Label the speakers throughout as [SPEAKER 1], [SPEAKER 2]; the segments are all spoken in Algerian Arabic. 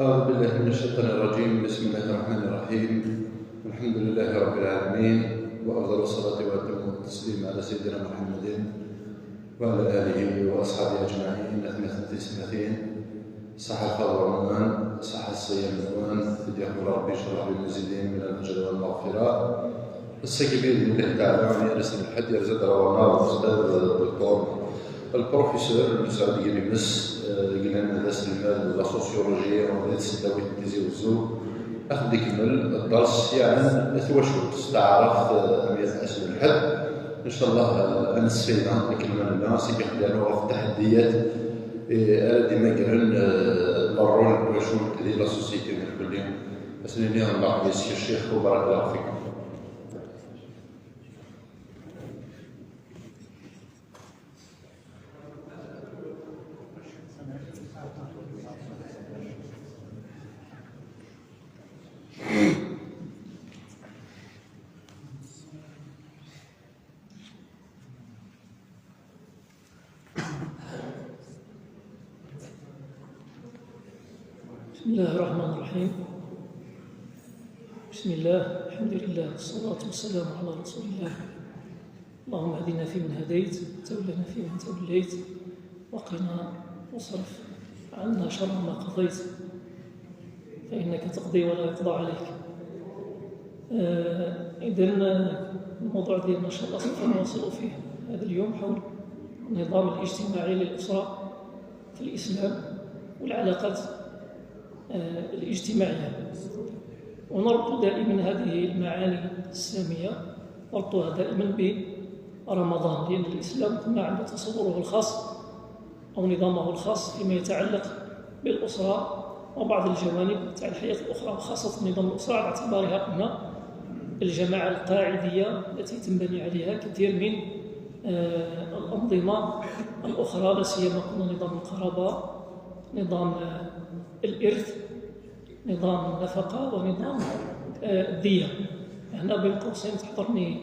[SPEAKER 1] أعوذ بالله من الشيطان الرجيم. بسم الله الرحمن الرحيم. الحمد لله رب العالمين، وأفضل الصلاة وأتم التسليم على سيدنا محمد وعلى آله وأصحابه أجمعين. أثنى صح الفضل والعنوان، صح الصيام والعنوان، يقول ربي شرح بالمزيدين من الأجر والمغفرة. السكبير لله تعالى عن يرسل الحد يرزق روانا الأستاذ الدكتور البروفيسور مسعود قريمس قلنا داس المال لا سوسيولوجي وغادي تيزي وزو اخذ يكمل الدرس يعني ثوشو استعرفت أمير أسد الحد ان شاء الله انسفينا نكمل لنا سيكي خدانو في التحديات الذي ما قرن الرول وشو ديال لا سوسيتي الكلية. اسنيني الله يسير الشيخ وبارك الله فيكم.
[SPEAKER 2] بسم الله الرحمن الرحيم. بسم الله، الحمد لله، والصلاة والسلام على رسول الله. اللهم اهدنا فيمن هديت، تولنا فيمن توليت، وقنا واصرف عنا شر ما قضيت، فإنك تقضي ولا يقضى عليك. إذن الموضوع ديالنا إن شاء الله سوف نواصل فيه هذا اليوم حول النظام الاجتماعي للأسرة في الإسلام والعلاقات الاجتماعية. ونربط دائما هذه المعاني السامية، نربطها دائما برمضان، لأن الإسلام كنا عنده تصوره الخاص أو نظامه الخاص فيما يتعلق بالأسرة وبعض الجوانب تاع الحياة الأخرى، وخاصة نظام الأسرة على اعتبارها قلنا الجماعة القاعدية التي تنبني عليها كثير من الأنظمة الأخرى، لا سيما قلنا نظام القرابة، نظام الإرث، نظام النفقة، ونظام الدية. هنا بين قوسين تحضرني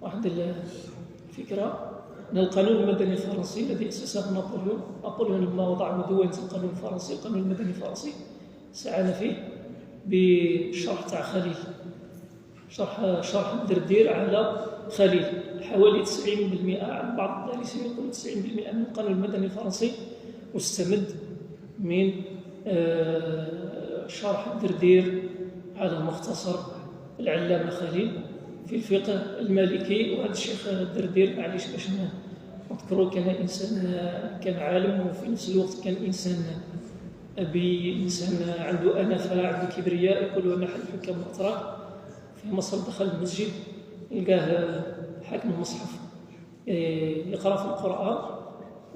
[SPEAKER 2] واحد الفكرة أن القانون المدني الفرنسي الذي أسسه نابليون، نابليون لما وضع مدونة القانون الفرنسي، القانون المدني الفرنسي سعانا فيه بالشرح تاع خليل، شرح الدردير على خليل. حوالي 90%، بعض الدارسين يقولوا 90% من القانون المدني الفرنسي مستمد من شرح الدردير على مختصر العلامة خليل في الفقه المالكي. وهذا الشيخ الدردير معليش باش نذكرو، كان إنسان، كان عالم، وفي نفس الوقت كان إنسان أبي، إنسان عنده أنفة، عنده كبرياء. يقولوا أن أحد الحكام الأتراك في مصر دخل المسجد لقاه حاكم المصحف يقرأ في القرآن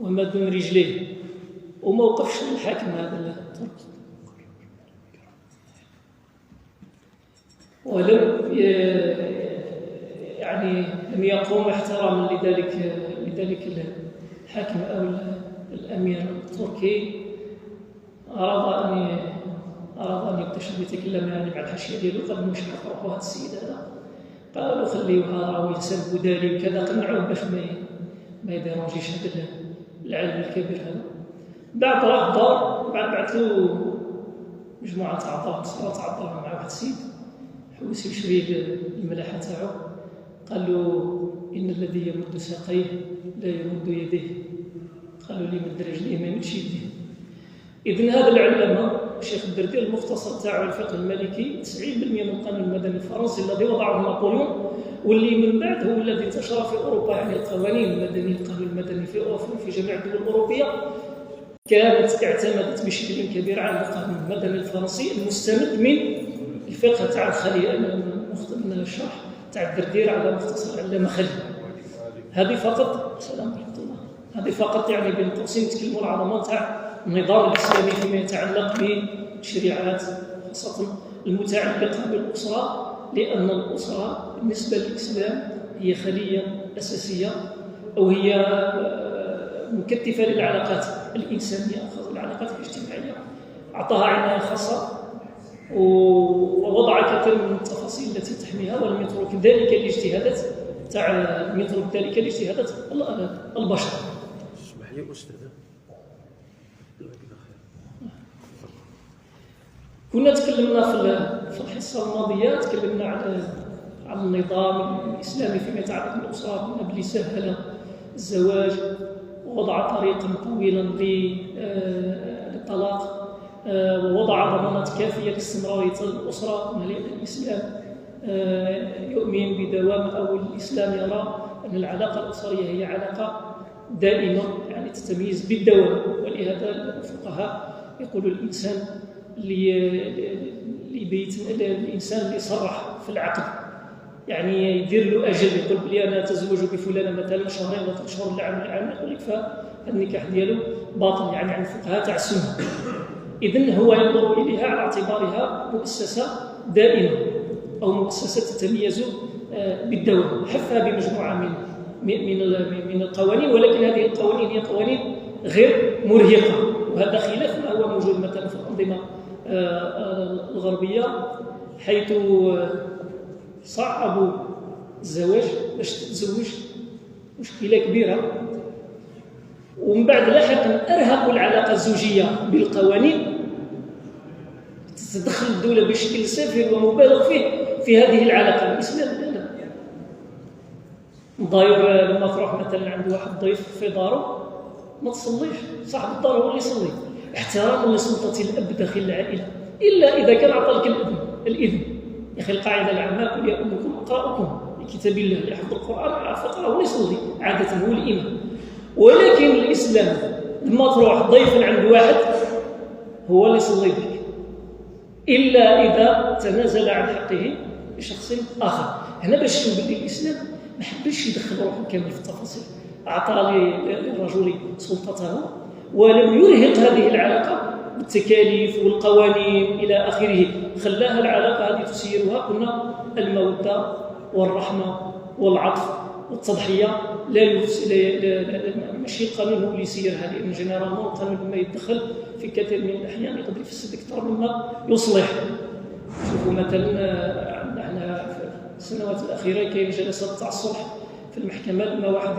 [SPEAKER 2] وما دون رجليه، وما وقفش الحاكم هذا التركي، ولم يعني لم يقوم احتراما لذلك الحاكم او الامير التركي. اراد ان يكتشف، يتكلم يعني مع الحاشية ديالو، قال مش حنقرأوا هذا السيد هذا، قالوا خليوها راهو انسان بدالي وكذا، قنعوه باش ما يديرونجيش هذا العالم الكبير هذا. بعد راح دار، بعد بعث له مجموعة تاع الدار، صرات تاع الدار مع واحد السيد حوس يشري الملاحة تاعو، قال له إن الذي يمد ساقيه لا يمد يديه، قالوا لي مد رجليه ما يمدش يديه. إذن هذا العلامة الشيخ الدردير المختصر تاعو الفقه المالكي 90% من القانون المدني الفرنسي الذي وضعه نابليون، واللي من بعد هو الذي انتشر في أوروبا، يعني القوانين المدنية، القانون المدني في أوروبا في جميع الدول الأوروبية كانت اعتمدت بشكل كبير على القانون المدني الفرنسي المستمد من الفقه تاع الخليل، من الشرح تاع الدردير على مختصر العلامة خليل. هذه فقط، السلام ورحمة الله، هذه فقط يعني بين قوسين نتكلموا العظمة تاع النظام الإسلامي فيما يتعلق بالتشريعات، خاصة المتعلقة بالأسرة، لأن الأسرة بالنسبة للإسلام هي خلية أساسية، أو هي مكثفة للعلاقات الإنسانية، العلاقات الاجتماعية. أعطاها عناية خاصة ووضع كثير من التفاصيل التي تحميها، ولم يترك ذلك الاجتهادات تاع، لم يترك ذلك الاجتهادات البشر.
[SPEAKER 3] اسمح لي أستاذ.
[SPEAKER 2] كنا تكلمنا في الحصة الماضية، تكلمنا على النظام الإسلامي فيما يتعلق بالأسرة، قلنا بلي سهل الزواج ووضع طريقا طويلا للطلاق، ووضع ضمانات كافية لاستمرارية الأسرة. الإسلام يؤمن بدوام، أو الإسلام يرى أن العلاقة الأسرية هي علاقة دائمة، يعني تتميز بالدوام، ولهذا الفقهاء يقولوا الإنسان اللي الإنسان اللي صرح في العقد، يعني يدير له أجل، يقول بلي أنا أتزوج بفلانة مثلا شهرين ولا 3 شهور ولا عام ولا عام، يقول لك فالنكاح ديالو باطل، يعني عند الفقهاء تاع السنة. إذن هو ينظر إليها على اعتبارها مؤسسة دائمة أو مؤسسة تتميز بالدوام، حفها بمجموعة من من من القوانين، ولكن هذه القوانين هي قوانين غير مرهقة، وهذا خلاف ما هو موجود مثلا في الأنظمة الغربية، حيث صعبوا الزواج باش تتزوج مشكلة كبيرة، ومن بعد لاحقا أرهقوا العلاقة الزوجية بالقوانين، تتدخل الدولة بشكل سافر ومبالغ فيه في هذه العلاقة. الإسلام لا، داير لما تروح مثلا عند واحد ضيف في داره ما تصليش، صاحب الدار هو اللي يصلي، احتراما لسلطة الأب داخل العائلة، إلا إذا كان أعطى لك الإذن. يا أخي القاعدة العامة قل يا أمكم أقرأكم لكتاب الله، اللي يحفظ القرآن ويعرف يقرأ هو اللي يصلي، عادة هو الإمام. ولكن الإسلام لما تروح ضيفا عند واحد هو اللي يصلي بك، إلا إذا تنازل عن حقه لشخص آخر. هنا باش تشوف باللي الإسلام ما حبش يدخل روحه كامل في التفاصيل، أعطى للرجل سلطته ولم يرهق هذه العلاقة بالتكاليف والقوانين إلى آخره، خلاها العلاقة هذه تسيرها قلنا المودة والرحمة والعطف والتضحية. لا ماشي القانون هو اللي يسيرها، لأن généralement القانون لما يتدخل في كثير من الأحيان يقدر يفسد أكثر مما يصلح. شوفوا مثلا عندنا في السنوات الأخيرة كاين جلسات تاع الصلح في المحكمة، لما واحد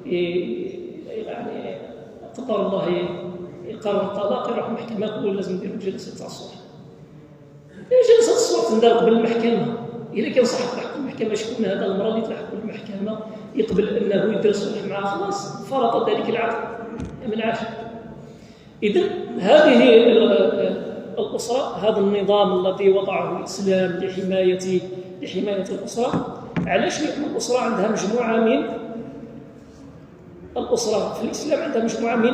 [SPEAKER 2] يعني قدر الله يقرر الطلاق يروح المحكمة يقول لازم نديروا جلسة تاع الصلح. جلسة الصلح تندار قبل المحكمة، إلا كان صاحب حق المحكمة شكون هذا المرأة اللي تلحق المحكمة يقبل أنه يدير صلح معها، خلاص فرط ذلك العقد من عاش. إذن هذه الأسرة، هذا النظام الذي وضعه الإسلام لحماية الأسرة. علاش؟ لأن الأسرة عندها مجموعة من الأسرة في الإسلام عندها مجموعة من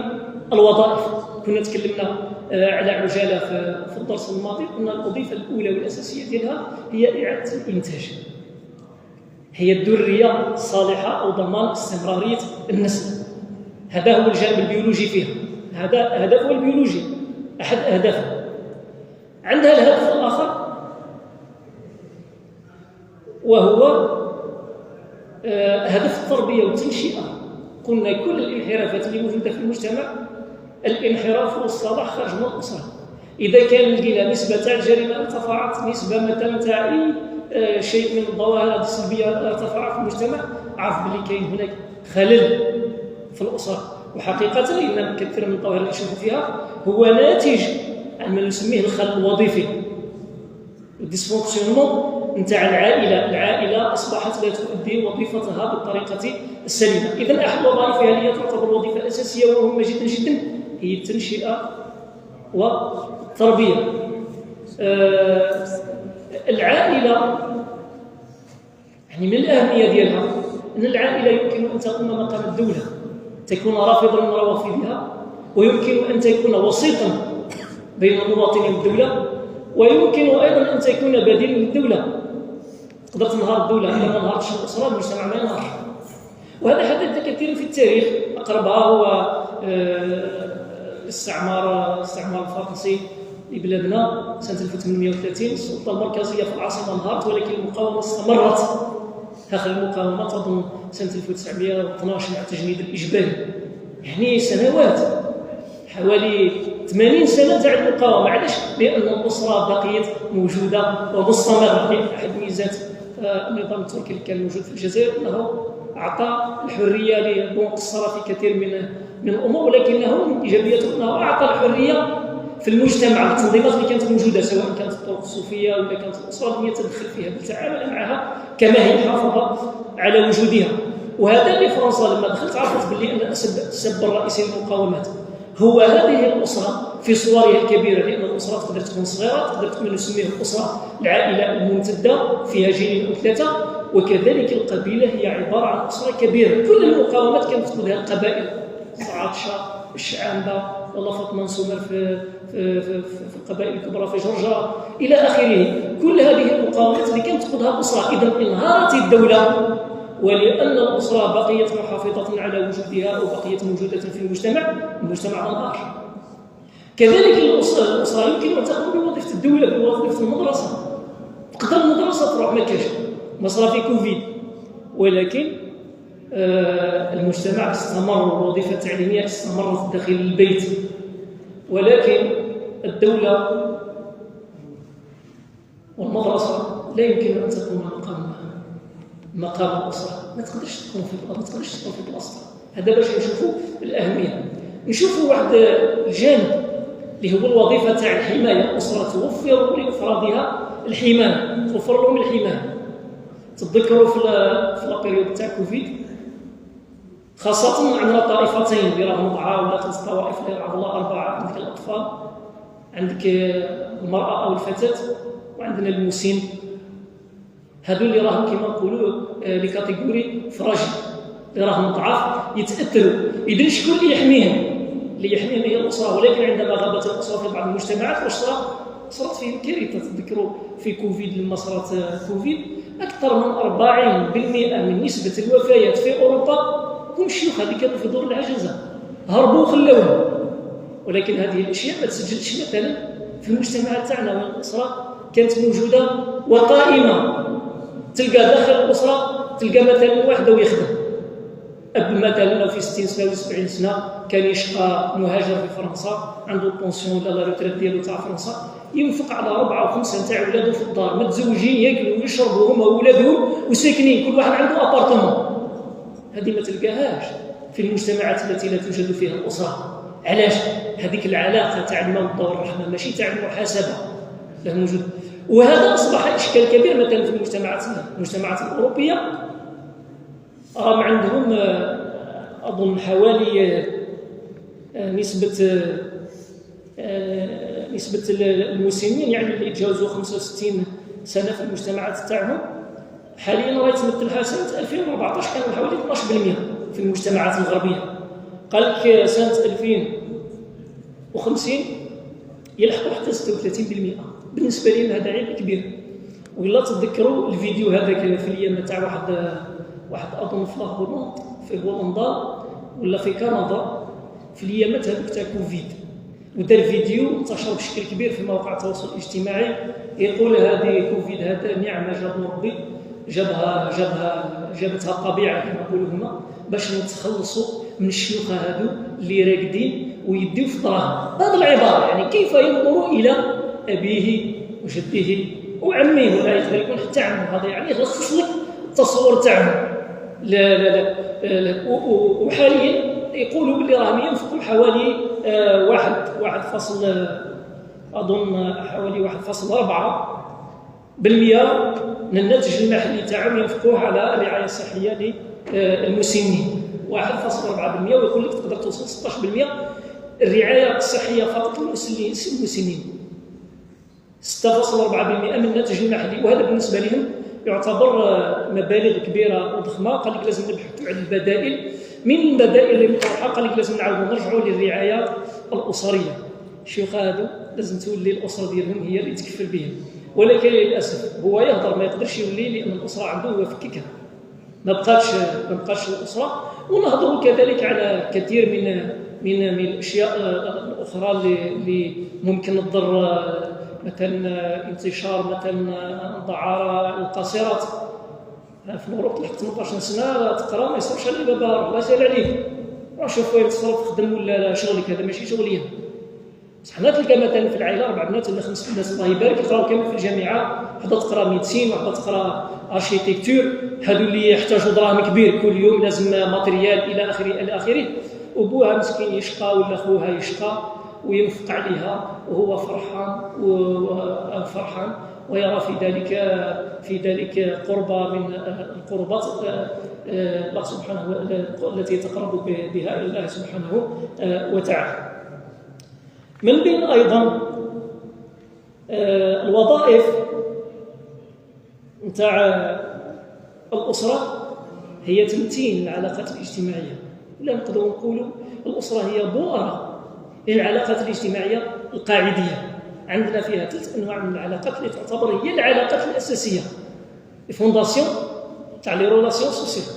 [SPEAKER 2] الوظائف. كنا تكلمنا على عجالة في الدرس الماضي، قلنا الوظيفة الأولى والأساسية ديالها هي إعادة الإنتاج، هي الذرية الصالحة أو ضمان استمرارية النسل. هذا هو الجانب البيولوجي فيها، هذا هدفها البيولوجي، أحد أهدافها. عندها الهدف الآخر وهو هدف التربية والتنشئة. قلنا كل الانحرافات اللي موجودة في المجتمع، الانحراف والصلاح خارج من الأسرة. إذا كان لقينا نسبة تاع الجريمة ارتفعت، نسبة مثلا تاع أي شيء من الظواهر السلبية ارتفع في المجتمع، عرف بلي كاين هناك خلل في الأسرة. وحقيقة لأن كثير من الظواهر اللي نشوفوا فيها هو ناتج عن ما نسميه الخلل الوظيفي، ال dysfonctionnement نتاع العائلة. العائلة أصبحت لا تؤدي وظيفتها بالطريقة السليمة. إذن أحد وظائفها اللي تعتبر وظيفة أساسية ومهمة جدا جدا هي التنشئة والتربية. العائلة يعني من الأهمية ديالها أن العائلة يمكن أن تقوم مقام الدولة، تكون رافضا من روافدها، ويمكن أن تكون وسيطا بين المواطنين والدولة، ويمكن أيضا أن تكون بديل للدولة. تقدر تنهار الدولة، إذا ما انهارتش الأسرة المجتمع ما ينهار. وهذا حدث كثير في التاريخ، أقربها هو الاستعمار الفرنسي لبلادنا سنة 1830. السلطة المركزية في العاصمة انهارت، ولكن المقاومة استمرت. آخر المقاومة تظن سنة 1912 مع التجنيد الإجباري، يعني سنوات، حوالي 80 سنة تاع المقاومة. علاش؟ لأن الأسرة بقيت موجودة ومستمرة. أحد ميزات النظام التركي اللي كان موجود في الجزائر أنه أعطى الحرية لبون قصر في كثير من الأمور، ولكنه من إيجابيته أنه أعطى الحرية في المجتمع، التنظيمات اللي كانت موجودة سواء كانت الطرق الصوفية ولا كانت الاسرة لم يتدخل فيها، بل تعامل معها كما هي، حافظ على وجودها. وهذا اللي فرنسا لما دخلت عرفت باللي ان السبب الرئيسي للمقاومات هو هذه الاسرة في صورها الكبيرة، لان الاسرة تقدر تكون صغيرة، تقدر تكون نسميها الاسرة العائلة الممتدة فيها جيلين او ثلاثة، وكذلك القبيلة هي عبارة عن اسره كبيرة. كل المقاومات كانت تقودها القبائل، الصعاطشه، الشعامبه، والله فاطمة نسومر في في في, في القبائل الكبرى في جرجره الى اخره. كل هذه المقاومات اللي كانت تقودها الاسرة. اذا انهارت الدولة، ولأن الأسرة بقيت محافظة على وجودها أو بقيت موجودة في المجتمع، المجتمع ما انهارش. كذلك الأسرة يمكن أن تقوم بوظيفة الدولة، بوظيفة المدرسة. تقدر المدرسة تروح ما كاش، ما صرا في كوفيد، ولكن المجتمع استمر، والوظيفة التعليمية استمرت داخل البيت. ولكن الدولة والمدرسة لا يمكن أن تقوم مقام الاسرة، ما تقدرش تكون في بلاصتها. هذا باش نشوفوا الاهمية. نشوفوا واحد الجانب اللي هو الوظيفة تاع الحماية. الاسرة توفر لافرادها الحماية، توفر لهم الحماية. تتذكروا في la période تاع كوفيد، خاصة عندنا طائفتين اللي راهم ضعاف ولا ثلاث طوائف اللي راهم ولا اربعة، عندك الاطفال، عندك المراة او الفتاة، وعندنا المسن. هذو اللي راهم كيما نقولوا les catégories fragiles، اللي راهم ضعاف يتاثروا. اذا شكون اللي يحميهم؟ اللي يحميهم هي الاسرة. ولكن عندما غابت الاسرة في بعض المجتمعات واش صرا؟ صرات فيهم كارثة. تذكروا في كوفيد لما صرات كوفيد اكثر من 40% من نسبه الوفيات في اوروبا هم الشيوخ اللي كانوا في دور العجزة، هربوا وخلوهم. ولكن هذه الاشياء ما تسجلش مثلا في المجتمعات تاعنا، وين الاسرة كانت موجودة وقائمة. تلقى داخل الاسرة تلقى مثلا واحد ويخدم، اب مثلا في 60 سنة ولا 70 سنة كان يشقى مهاجر في فرنسا، عنده pension ولا la retraite ديالو تاع فرنسا، ينفق على 4 و5 تاع ولادو في الدار، متزوجين، ياكلوا ويشربوا هما وولادهم وساكنين، كل واحد عنده appartement. هذه ما تلقاهاش في المجتمعات التي لا توجد فيها الاسرة. علاش؟ هذيك العلاقة تاع المودة والرحمة ماشي تاع المحاسبة لا موجود. وهذا اصبح اشكال كبير مثلا في المجتمعات الاوروبية. راهم عندهم اظن حوالي نسبه المسنين، يعني اللي يتجاوزوا 65 سنة في المجتمعات تاعهم حاليا راه يتمثلها سنة 2014 كانوا حوالي 12% في المجتمعات الغربية. قال لك سنة 2050 يلحقوا حتى 36%. بالنسبة لهم هذا عيب كبير. ولا تتذكروا الفيديو هذاك في الايام تاع واحد اظن في هولندا، في هولندا ولا في كندا، في الايامات هذوك تاع كوفيد، ودار فيديو انتشر بشكل كبير في مواقع التواصل الاجتماعي يقول هذه كوفيد هذا نعمه جاب ربي، جابها جابها جابتها الطبيعة كما يقولوا هما، باش نتخلصوا من الشيوخ هذو اللي راقدين ويديو في الدراهم. هذه العبارة يعني كيف ينظر الى ابيه وجده وعمه، ولا يقدر يكون حتى عمه، هذا يعني يلخص لك التصور تاعهم. لا لا لا، لا. وحاليا يقولوا باللي راهم ينفقوا حوالي واحد فاصل اظن حوالي 1.4% من الناتج المحلي تاعهم ينفقوه على الرعاية الصحية للمسنين، 1.4%، ويقول لك تقدر توصل 16% الرعاية الصحية فقط للمسنين، 6.4% من الناتج المحلي. وهذا بالنسبة لهم يعتبر مبالغ كبيرة وضخمه. قال لك لازم نبحثوا على البدائل. من البدائل اللي مطروحة قال لك لازم نعاودوا نرجعوا للرعاية الاسرية. الشيوخ هادو لازم تولي الاسرة ديالهم هي اللي تكفل بهم، ولكن للاسف هو يهضر ما يقدرش يولي، لان الاسرة عنده هو فككها، ما بقاش الاسرة. ونهضروا كذلك على كثير من من من الاشياء الاخرى اللي ممكن تضر، مثلا انتشار مثلا الدعاره القاصرات. في اوروبا تلحق 18 سنة تقرا ما يصرفش على بابا، الله يسهل عليك، روح شوف وين تصرف، خدم ولا شغلك هذا ماشي شغلي. بصح حنا تلقى مثلا في العائلة 4 بنات ولا 5 بنات الله يبارك يقراو كامل في الجامعة، وحده تقرا médecine وحده تقرا architecture، هادو اللي يحتاجوا دراهم كبير كل يوم لازم matériel الى اخره الى اخره، وبوها مسكين يشقى ولا خوها يشقى. وينفق عليها وهو فرحان وفرحان، ويرى في ذلك قربة من القربات الله سبحانه التي يتقرب بها إلى الله سبحانه وتعالى. من بين أيضا الوظائف نتاع الأسرة هي تمتين العلاقات الاجتماعية، ولا نقدروا نقولوا الأسرة هي بؤرة للعلاقات الاجتماعية القاعدية. عندنا فيها 3 أنواع من العلاقات اللي تعتبر هي العلاقات الأساسية، les fondations تاع les relations sociales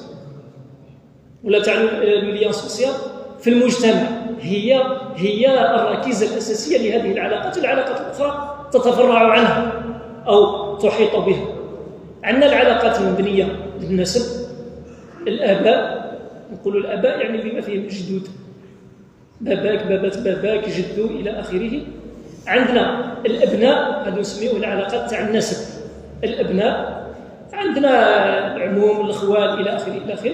[SPEAKER 2] ولا تاع le lien social في المجتمع، هي الركيزة الأساسية لهذه العلاقات، والعلاقات الأخرى تتفرع عنها أو تحيط بها. عندنا العلاقات المبنية للنسب، الآباء، نقولوا الآباء يعني بما فيهم الجدود، باباك، بابات باباك، جدو إلى آخره. عندنا الأبناء، هذو نسميوه العلاقات تاع النسب، الأبناء. عندنا العموم، الأخوال إلى آخره إلى آخره.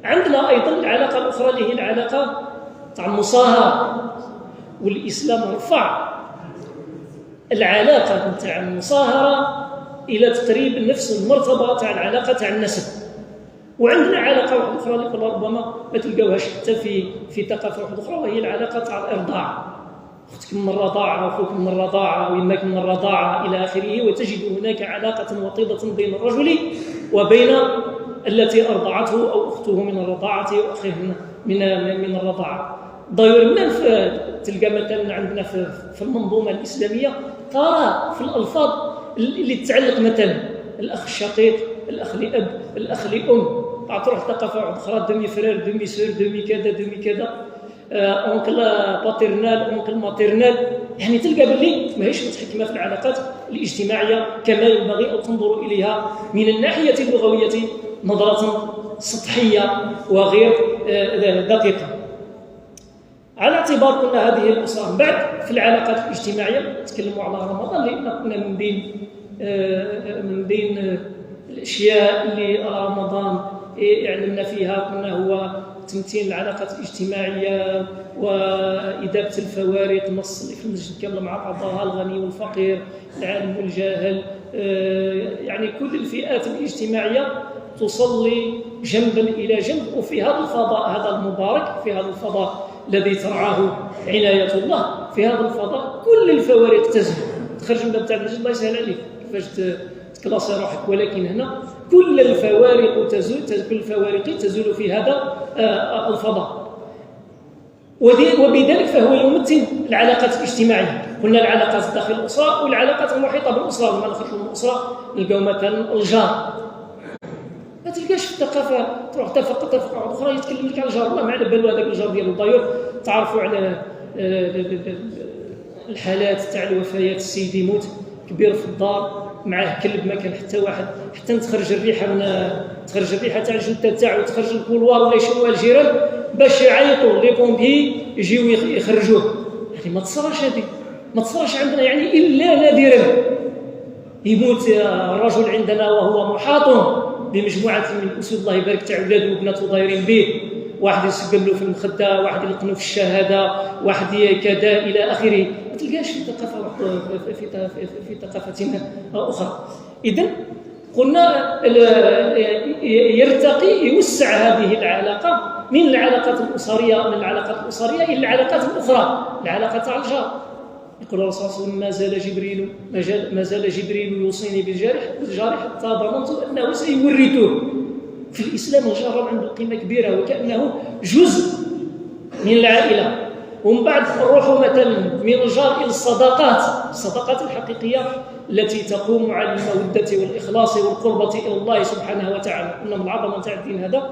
[SPEAKER 2] عندنا أيضا العلاقة الأخرى اللي هي العلاقة تاع المصاهرة، والإسلام رفع العلاقة تاع المصاهرة إلى تقريبا نفس المرتبة تاع العلاقة تاع النسب. وعندنا علاقة واحدة أخرى اللي ربما ما تلقاوهاش حتى في ثقافة واحدة أخرى، وهي العلاقة تاع الإرضاع، أختك من الرضاعة، أخوك من الرضاعة، ويماك من الرضاعة إلى آخره. وتجد هناك علاقة وطيدة بين الرجل وبين التي أرضعته أو أخته من الرضاعة أو أخيه من الرضاعة. داير من تلقى مثلا عندنا في المنظومة الإسلامية ترى في الألفاظ اللي تتعلق مثلا الأخ الشقيق، الأخ لأب، الأخ لأم. تروح ثقافة أخرى demi-frère، demi-sœur، demi كذا، demi كذا، oncle paternel، oncle maternel. يعني تلقى باللي ماهيش متحكمة في العلاقات الاجتماعية كما ينبغي أو تنظر إليها من الناحية اللغوية نظرة سطحية وغير دقيقة. على اعتبار قلنا هذه الأسرة. بعد في العلاقات الاجتماعية نتكلموا على رمضان، لأن قلنا من بين الأشياء اللي رمضان يعلمنا فيها قلنا هو تمتين العلاقات الاجتماعية وإدابة الفوارق، نص في المسجد كاملة مع بعضها، الغني والفقير، العالم والجاهل، يعني كل الفئات الاجتماعية تصلي جنبا إلى جنب. وفي هذا الفضاء هذا المبارك، في هذا الفضاء الذي ترعاه عناية الله، في هذا الفضاء كل الفوارق تزول. تخرج من باب تاع المسجد الله يسهل عليك كيفاش تكلاسي روحك، ولكن هنا كل الفوارق تزول، كل الفوارق تزول في هذا الفضاء. وبذلك فهو يمثل العلاقات الاجتماعية. قلنا العلاقات داخل الأسرة والعلاقات المحيطة بالأسرة. لما ندخل الأسرة نلقاو مثلا الجار، ما تلقاش في الثقافة تروح ثقافة أخرى يتكلم لك على الجار، والله ما على بالو هذاك الجار ديالو. d'ailleurs تعرفوا على الحالات تاع الوفيات، السيد يموت كبير في الدار معاه كلب، ما كان حتى واحد، حتى تخرج الريحة من تخرج الريحة تاع الجثة تاعو، تخرج ال couloir ولا يشموها الجيران باش يعيطوا les pompiers يجيو يخرجوه. يعني ما تصراش هذه، ما تصراش عندنا يعني الا نادرا. يموت الرجل عندنا وهو محاط بمجموعه من الاسود، الله يبارك، تاع ولاده وبناته دايرين به، واحد يسقم له في المخدة، واحد يلقنه في الشهادة، واحد كذا الى اخره. ما تلقاش في ثقافة في ثقافة اخرى. اذا قلنا يرتقي، يوسع هذه العلاقة من العلاقات الاسرية، من العلاقات الاسرية الى العلاقات الاخرى، العلاقة تاع الجار. يقول الرسول صلى الله عليه وسلم: ما زال جبريل يوصيني بالجار حتى ظننت انه سيورثه. في الاسلام الجار عنده قيمة كبيرة وكانه جزء من العائلة. ومن بعد نروحوا مثلا من الجار الى الصداقات، الصداقات الحقيقية التي تقوم على المودة والاخلاص والقربه الى الله سبحانه وتعالى. قلنا من العظمة تاع الدين هذا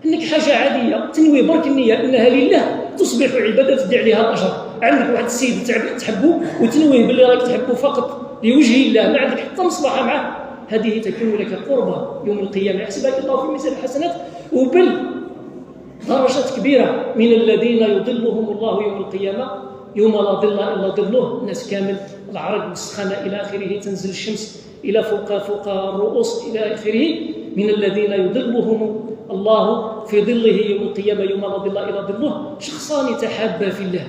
[SPEAKER 2] انك حاجة عادية تنوي برك النية انها لله تصبح عباده تدي عليها الاجر. عندك واحد السيد تحبه وتنويه باللي راك تحبه فقط لوجه الله، ما عندك حتى مصلحة معه، هذه تكون لك قربه يوم القيامة، يحسبك الله في ميزان الحسنات. وبل درجات كبيرة من الذين يظلهم الله يوم القيامة يوم لا ظل الا ظله، الناس كامل العرق والسخانه الى اخره، تنزل الشمس الى فوق الرؤوس الى اخره، من الذين يظلهم الله في ظله يوم القيامة يوم لا ظل الا ظله، شخصان تحابا في الله.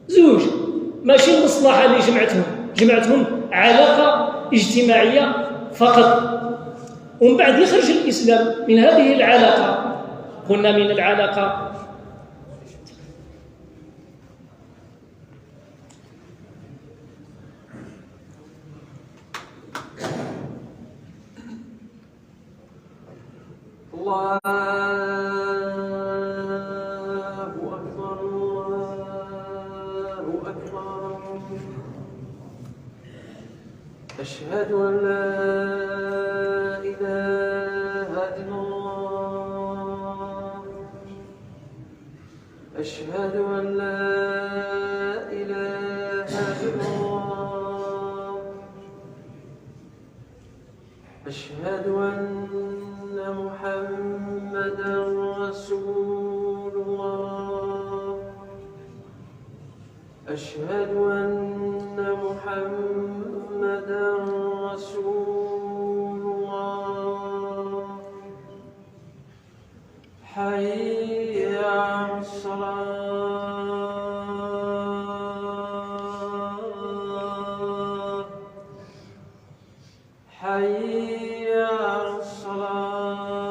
[SPEAKER 2] زوج، ماشي المصلحة اللي جمعتهم، جمعتهم علاقة اجتماعية فقط. ومن بعد يخرج الإسلام من هذه العلاقة. قلنا من العلاقة
[SPEAKER 3] الله أكبر الله أكبر، أشهد أن لا إله إلا الله، أشهد أن لا إله إلا الله، أشهد أن محمدا رسول الله، أشهد أن محمدا رسول الله، حي على الصلاة، حي على الصلاة،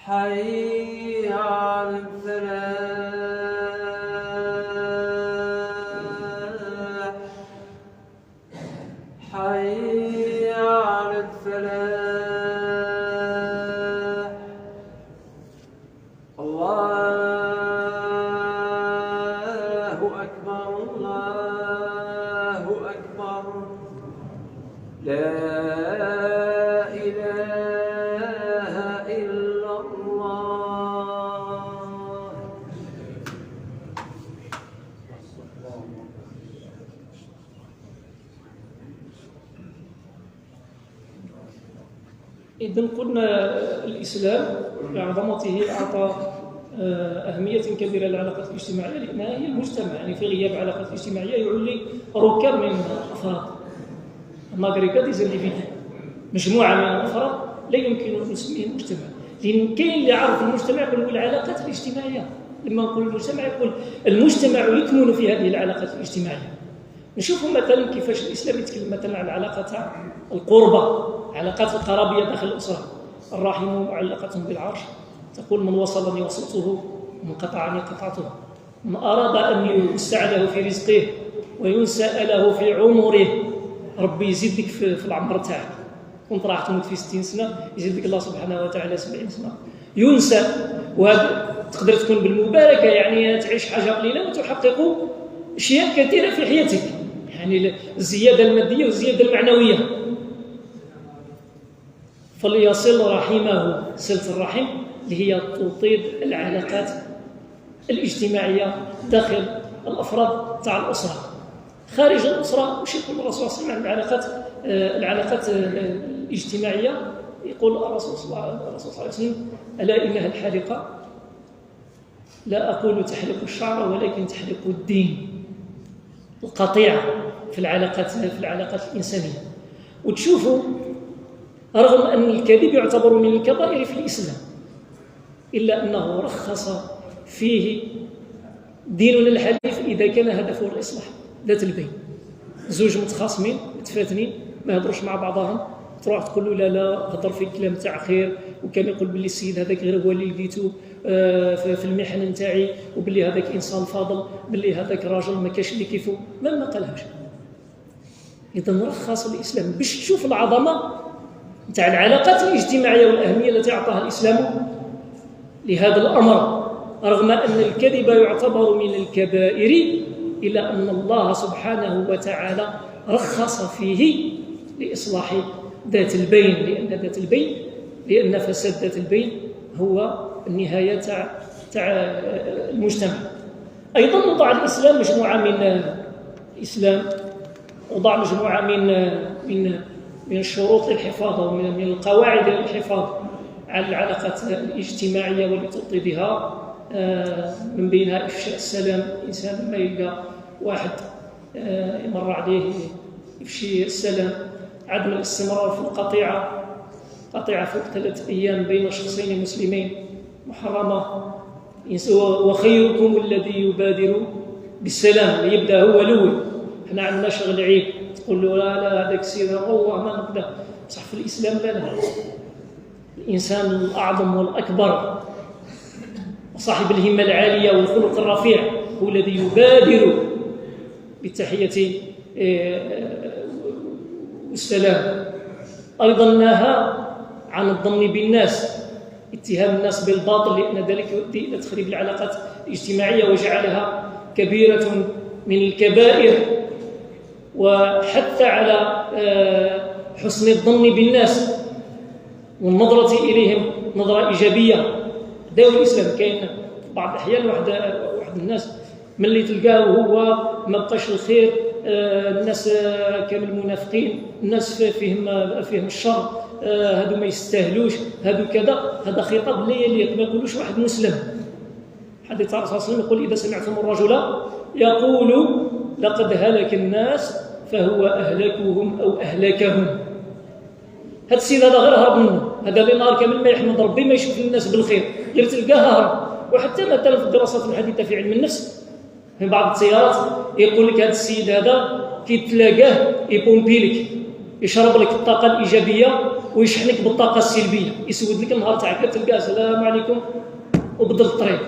[SPEAKER 3] حي على الفلاح، حي على الفلاح، الله أكبر الله أكبر، لا إله إلا الله.
[SPEAKER 2] إذن قلنا الإسلام بعظمته أعطى أهمية كبيرة للعلاقات الاجتماعية، لأنها هي المجتمع. يعني في غياب العلاقات الاجتماعية يعلي ركاب من الأفراد، un agrégat des individus، مجموعة من الأفراد لا يمكن أن نسميه المجتمع. لأن كاين اللي عرف المجتمع يقول هو العلاقات الاجتماعية. لما نقول المجتمع يقول المجتمع يكمن في هذه العلاقات الاجتماعية. نشوفوا مثلا كيفاش الإسلام يتكلم مثلا على العلاقة تاع القربة، علاقات القرابية داخل الأسرة. الرحم معلقة بالعرش، تقول من وصلني وصلته ومن قطعني قطعته. من أراد أن يوسع له في رزقه وينسأ له في عمره، ربي يزيدك في العمر تاعك. كنت راح تموت في 60 سنة، يزيدك الله سبحانه وتعالى 70 سنة. ينسى، وهذا تقدر تكون بالمباركة، يعني تعيش حاجة قليلة وتحقق أشياء كثيرة في حياتك، يعني الزيادة المادية والزيادة المعنوية. فليصل رحمه، صلة الرحم اللي هي توطيد العلاقات الاجتماعية داخل الأفراد تاع الأسرة. خارج الأسرة وش يقول الرسول صلى الله عليه وسلم عن العلاقات الاجتماعية؟ يقول الرسول صلى الله عليه وسلم: ألا إنها الحالقة، لا أقول تحلق الشعر ولكن تحلق الدين. القطيعة في العلاقات الإنسانية. وتشوفوا رغم أن الكذب يعتبر من الكبائر في الإسلام، إلا أنه رخص فيه ديننا الحنيف إذا كان هدفه الإصلاح ذات البين. زوج متخاصمين متفاتنين ما يهضروش مع بعضهم، تروح تقول له لا لا هضر في كلام تاع خير، وكان يقول باللي السيد هذاك غير هو اللي لقيته في المحن نتاعي، وباللي هذاك انسان فاضل، باللي هذاك راجل ما كاش اللي كيفو، ما قالهاش. اذا رخص الاسلام باش تشوف العظمة نتاع العلاقات الاجتماعية والاهميه التي اعطاها الاسلام لهذا الامر، رغم ان الكذب يعتبر من الكبائر، الا ان الله سبحانه وتعالى رخص فيه لاصلاح ذات البين، لان ذات البين، لان فساد ذات البين هو النهاية تاع المجتمع. ايضا وضع الاسلام مجموعة من الاسلام وضع مجموعة من من من الشروط للحفاظ ومن من القواعد للحفاظ على العلاقات الاجتماعية ولتوطيدها، من بينها افشاء السلام. الانسان لما يلقى واحد يمر عليه يفشي السلام. عدم الاستمرار في القطيعة، قطيعة فوق 3 أيام بين شخصين مسلمين محرمة. وخيركم الذي يبادر بالسلام، اللي يبدا هو الاول. احنا عندنا شغل عيب، تقول له لا لا هذاك السيد والله ما نقدر. بصح في الاسلام لا لا، الانسان الاعظم والاكبر وصاحب الهمه العالية والخلق الرفيع هو الذي يبادر بالتحية والسلام. ايضا نهى عن الظن بالناس، اتهام الناس بالباطل، لأن ذلك يؤدي إلى تخريب العلاقات الاجتماعية وجعلها كبيرة من الكبائر. وحث على حسن الظن بالناس والنظرة إليهم نظرة إيجابية. داوي الإسلام كاين بعض الأحيان واحد الناس من اللي تلقاه وهو ما بقاش الخير، الناس كامل منافقين، الناس فيهم الشر، هادو ما يستاهلوش، هادو كذا. هذا خطاب لا يليق، ما يقولوش واحد مسلم. حديث الرسول صلى الله عليه وسلم يقول: إذا سمعتم الرجل يقول لقد هلك الناس فهو أهلكهم أو أهلكهم. هذا السيد هذا غير هرب منه، هذا اللي نهار كامل ما يحمد ربي، ما يشوف الناس بالخير، غير تلقاه هرب. وحتى مثلا في الدراسات الحديثة في علم النفس في بعض التيارات يقول لك هذا السيد هذا كي تلاقاه يبومبي لك، يشرب لك الطاقة الإيجابية ويشحنك بالطاقة السلبية، يسود لك النهار تاعك، تلقاه السلام عليكم وبدل الطريق.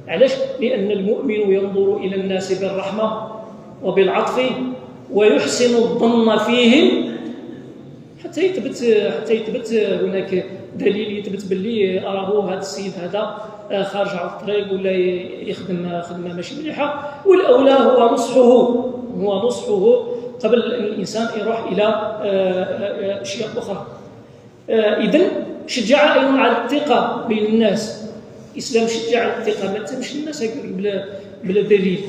[SPEAKER 2] علاش؟ لأن المؤمن ينظر إلى الناس بالرحمة وبالعطف ويحسن الظن فيهم حتى يثبت هناك دليل يثبت باللي أراه هذا السيد هذا خارج على الطريق ولا يخدم خدمة ماشي مليحة. والأولى هو نصحه، قبل أن الإنسان يروح إلى أشياء أخرى. إذن شجع أيضا على الثقة بين الناس. الإسلام شجع على الثقة، ما تمشي الناس بلا دليل.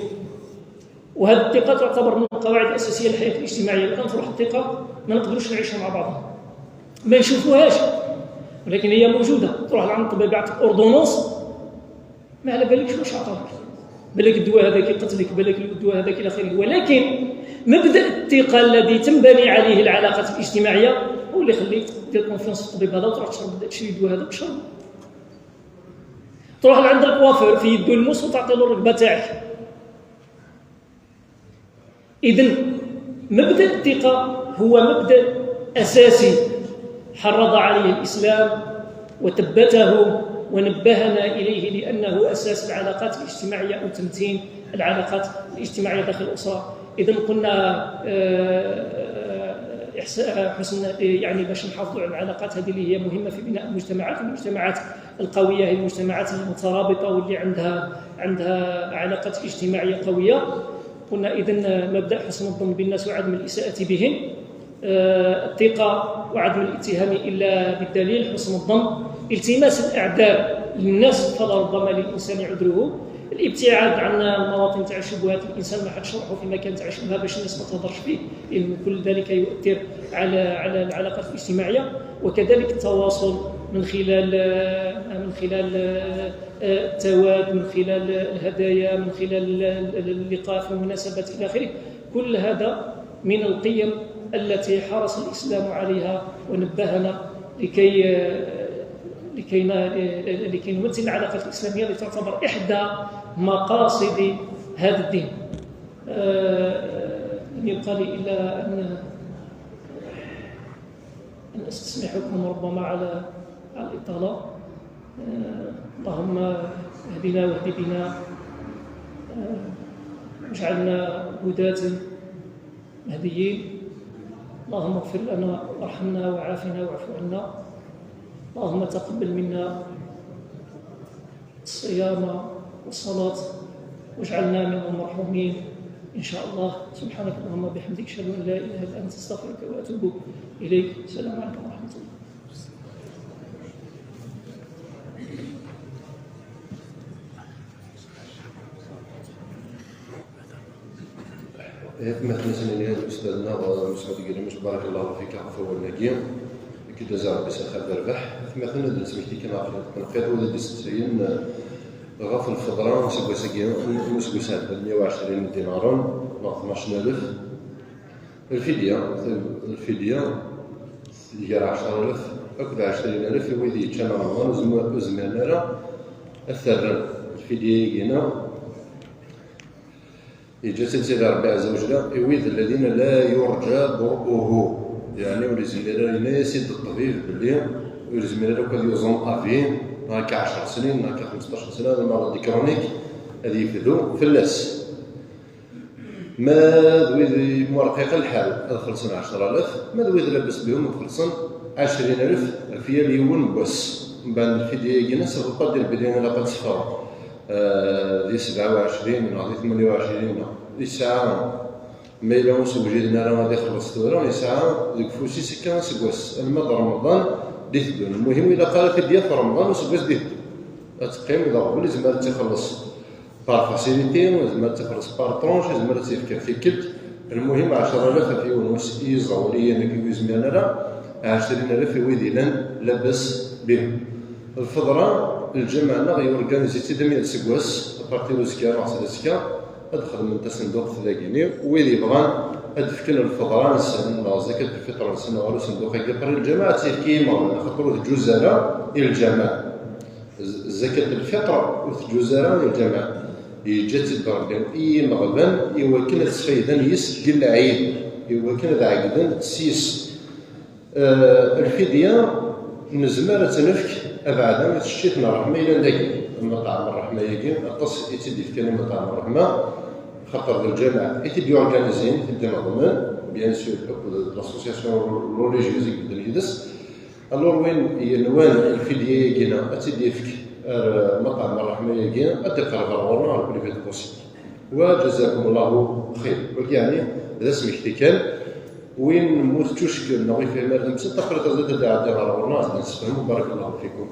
[SPEAKER 2] وهذه الثقة تعتبر من القواعد الأساسية للحياة الاجتماعية. لو كانت تروح الثقة ما نقدروش نعيشها مع بعضنا، ما نشوفوهاش، ولكن هي موجودة. تروح لعند الطبيب يعطيك ordonnance، ما على بالكش واش عطاك، بالك الدواء هذاك يقتلك، بالك الدواء هذاك إلى آخره. ولكن مبدأ الثقة الذي تنبني عليه العلاقات الاجتماعية هو اللي يخليك دير confiance في الطبيب هذا وتروح تشرب تشري الدواء هذا وتشرب. تروح لعند الكوافير في يدو الموس وتعطي له الركبة تاعك. إذن مبدأ الثقة هو مبدأ أساسي حرض عليه الإسلام وثبته ونبهنا إليه، لأنه أساس العلاقات الاجتماعية أو تمتين العلاقات الاجتماعية داخل الأسرة. إذن قلنا حسن، يعني باش نحافظوا على العلاقات هذه اللي هي مهمة في بناء المجتمعات. المجتمعات القوية هي المجتمعات المترابطة واللي عندها علاقات اجتماعية قوية. قلنا إذن مبدأ حسن الظن بالناس وعدم الإساءة بهم، الثقة وعدم الاتهام إلا بالدليل، حسن الظن، التماس الأعذار للناس فلربما للإنسان عذره، الابتعاد عن المواطن تاع الشبهات، الانسان ما حدش روحه في مكان تاع الشبهة باش الناس ما تهضرش فيه، لان كل ذلك يؤثر على العلاقات الاجتماعية. وكذلك التواصل من خلال التواد، من خلال الهدايا، من خلال اللقاء في المناسبات الى اخره. كل هذا من القيم التي حرص الاسلام عليها ونبهنا لكي نمثل العلاقات الإسلامية التي تعتبر إحدى مقاصد هذا الدين. لم يبقى لي إلا أن أستسمحكم ربما على الإطالة. اللهم اهدنا واهد بنا، واجعلنا هداة مهديين. اللهم اغفر لنا وارحمنا وعافنا واعف عنا. اللهم تقبل منا الصيام والصلاة واجعلنا من المرحومين إن شاء الله. سبحانك اللهم وبحمدك، أشهد أن لا إله إلا أنت، أستغفرك وأتوب إليك. السلام عليكم ورحمة الله.
[SPEAKER 1] مثلا أستاذنا مسعود قريمش، بارك الله فيك عفوا والنقيم كي داز ربي سخر الربح. مثلا سمحتي كان نقيت ولا ديسترين غاف الخضراء نسكو 120 دينار 12000. الفدية هي 10000 أكد 20000 ويدي كان رمضان وزمان راه الثرن. الفدية كينا يجي سيدي ربي عز وجل يويد الذين لا يرجى برؤه، يعني ولي يسيد الطبيب باللي ولزم لو كان يوزن افين هاكا 10 سنين هاكا 15 سنة، هذا maladie chronique هذه يفدو فلاس. ما ذوي مرقيق الحال هذا خلصنا 10,000، ما ذوي لاباس بهم خلصن 20,000 في اليوم بس. من بعد الفدية كينا سبقا دير بلي انا قد صفر دي 27 ولا دي 28 دي ساعة ما إلا وسوجدنا راه غادي يخلص ثورة ساعة ديك فوسي سكان سكواس المدى رمضان دي تدون. المهم إلا قال فدية في رمضان وسكواس دي تدون تقيم إذا قبل زعما تيخلص par facilité زعما تخلص par tranches زعما تيفكر في كلت. المهم 10,000 في ونص يزغوليا كيوزميان راه 20,000 ويديلان لاباس بهم. الفضرة الجمع نا غيورغانيزي تيدمي سكواس بارتي روسكا راه سكا ادخل من صندوق ثلاقيني ويدي يبغان ادفكن الفضرة نسن زكاة الفطر نسن غير صندوق يقري الجماعة تيفكي ما خاطر تجوز الى الجماعة زكاة الفطر وتجوز الى الجماعة يجات الدرجة اي مغبن يوكل تسفيدان يس قل العيد يوكل ذا عقدان تسيس. الفدية نزمر تنفك أبعد تشتيتنا الرحمة إلى نداكي المطعم الرحمة يجي أقص يتدي في كلمة مطعم الرحمة خاطر الجامع يتدي أورغانيزين تدي نظمان bien sûr l'association religieuse يقدر يدس. alors وين ينوان الفدية يجينا أتدي فك مطعم الرحمة يجي أتقرب غورنا على كل فيت possible. وجزاكم الله خير. يعني هذا سمحتي كان وين موت تشكل نغي في مال تقريبا تزيد تعدي على غورنا نستفهموا. بارك الله فيكم.